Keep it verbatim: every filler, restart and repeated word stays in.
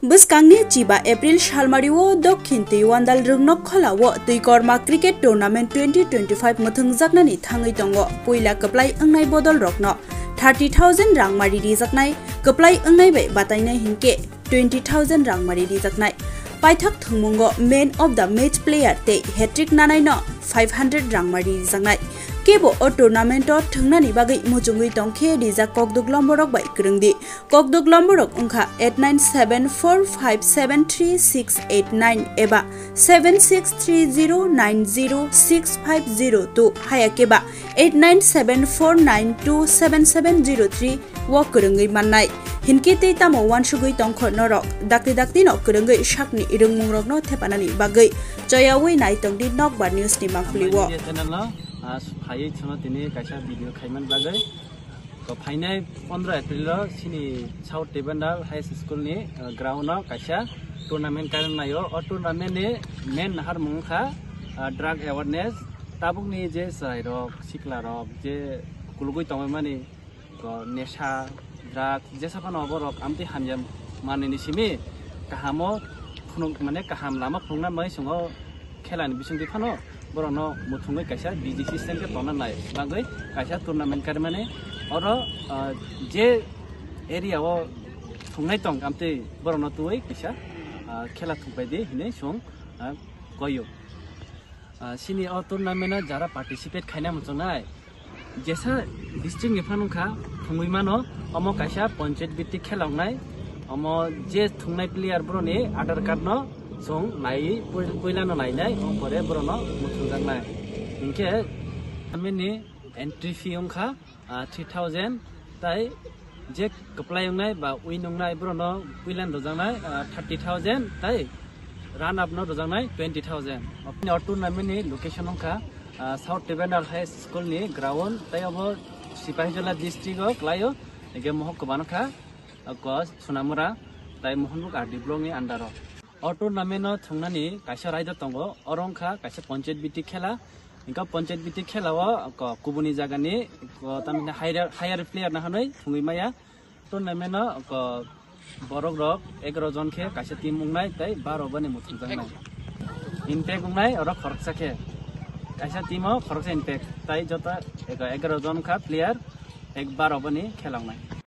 Bwskangni chiba April salmario Dokhin Twiwandal Rwngnok Kholao Twikorma Cricket Tournament twenty twenty-five mwthwngjaknani thangwi tongo. Puila kwplai wngnai bodolrokno thirty thousand rangmari rijaknai, kwplai wngnai bai batainai hinkhe twenty thousand rangmari rijaknai. Paithak thwngmungo Man of the Match player tei hat-trick nanaino five hundred rangmari rijaknai. Kebo o tournament-o thwngnani bagwi muchungwi tongkhe rijak kokduk lomborok bai kwrwngdi. Kokduk lomborok wngkha eight nine seven four five seven three six eight nine eba seven six three zero nine zero six five zero two, haya keba eight nine seven four nine two seven seven zero three o kwrwngwi mannai. Hinkhe tei tamo uansugwi tongkho norok? Dakti daktino kwrwngwi sakni rwngmungrokno thepanani bagwi choyaui naitongdi Nokbar News ni mangpili o. Channel no, ah, phaiwi chwngno tini kaisa video khaiman bagwi. To phainai pondro April o chini South Tibandal High School ni, ah, ground o kaisa tournament kainai o. O tournament ni main naharmung wngkha, ah, drug awareness. Tabukni je chwrairok, siklarok je kulugwi tongmani, ko nesha, drug, jesa phano borok amtwi hamya manwini simi kahamo phunuk, mane kaham lama phunukna bagwi chwng o khelani bisingtwi phano borokno muthungwi kaisa D J system khe tongna nai bagwi kaisa tournament karimani. Oro, ah, je area o thungnai tong amtwi borokno twiwi kaisa, ah, khela thukbai di hinwi chwng, ah, koio. Ah, chini o tournament o jara participate khaina muchungnai, jesa district ni phano wngkha, thungwi mano, omo kaisa panchayat bhitti khela wngnai, omo je thungnai player boroni Aadhaar card no chwng nai, pui-, puila no nainai, o pore borokno muchungjaknai. Hinkhe tournament ni entry fee wngkha, ah, three thousand, tai je kwplai wngnai ba win wngnai borokno puilan rwjaknai, ah, thirty thousand, tai run up no rwjaknai twenty thousand. O tournament ni location wngkha, ah, South Tibandal High School ni ground, tai obo Sipahijola district o kwlaio, ege mohok kwbano kha, ah, ko Sonamura, tai Mohonbuk R D block ni under o. O tournament no thungnani kaisa raida tongo, oro wngkha kaisa panchayat bhitti khela, hinkhe panchayat bhitti khela o ko kubuni jagani ko tamni higher, higher player no hwnwi thungwi maya. Tournament o ko borok rok egaroh jon khe kaisa team wngnai tei baroh bani muthungjaknai. Impact wngnai oro khoroksa khe. Kaisa team o khoroksa impact. Tai joto ega-, egaroh jon kha player, ek baroh bani khela wngnai.